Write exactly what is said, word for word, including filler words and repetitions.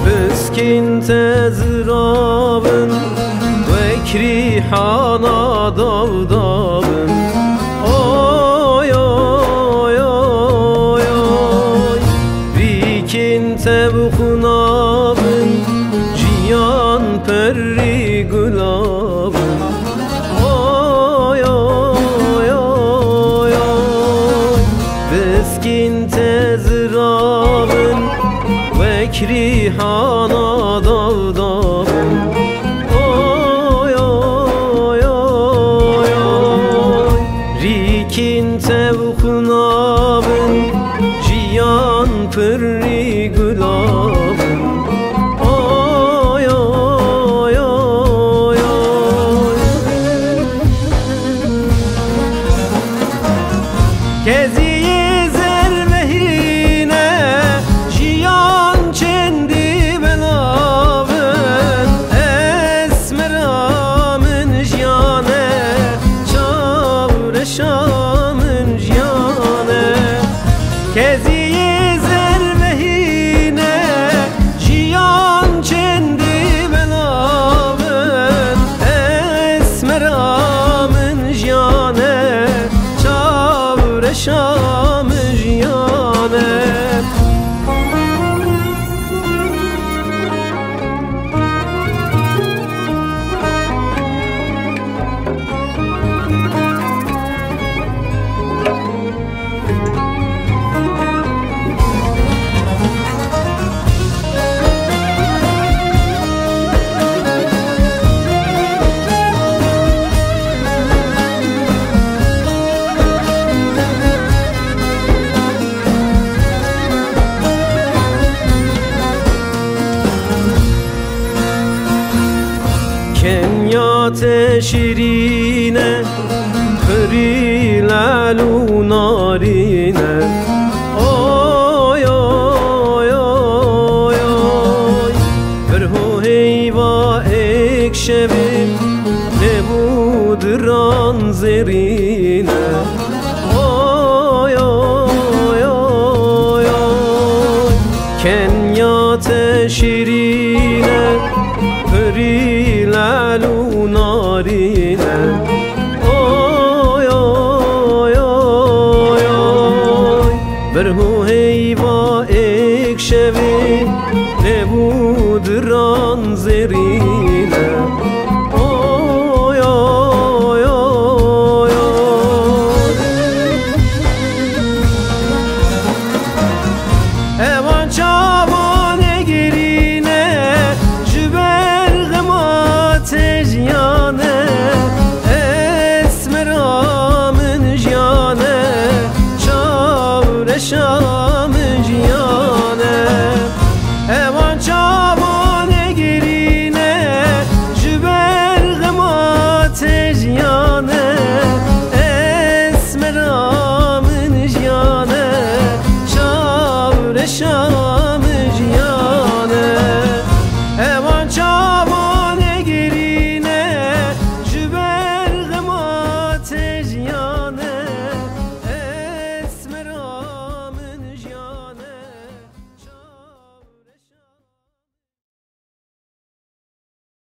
Biskîn te zirabin, wek rîhana daw dabin. Oy, oy, oy, oy. Rîkîn te bi xunabin, jiyan perrî gulabin. Oy, oy, oy, oy. Biskîn te zirabin, wek rîhana daw dabin. Oy, oy, oy, oy. Rîkîn te bi xunabin, jiyan pirrî gulabin. Oy, oy, oy, oy. Keziyê zermehîne, jiyan çendî belav in. Esmera min jiyan e, çavreşa min jiyan e. Keziyê zermehîne, jiyan çendî belav in. Esmera min jiyan e, çavreşa min jiyan e. Kenya te şirîn e, pirî lal û narîn e. Oy, oy, oy, oy. Virho heyva êk şevê, nebû diran zêrîn e. Oy, oy, oy, oy. Kenya te şirîn e, pirî lal û narîn.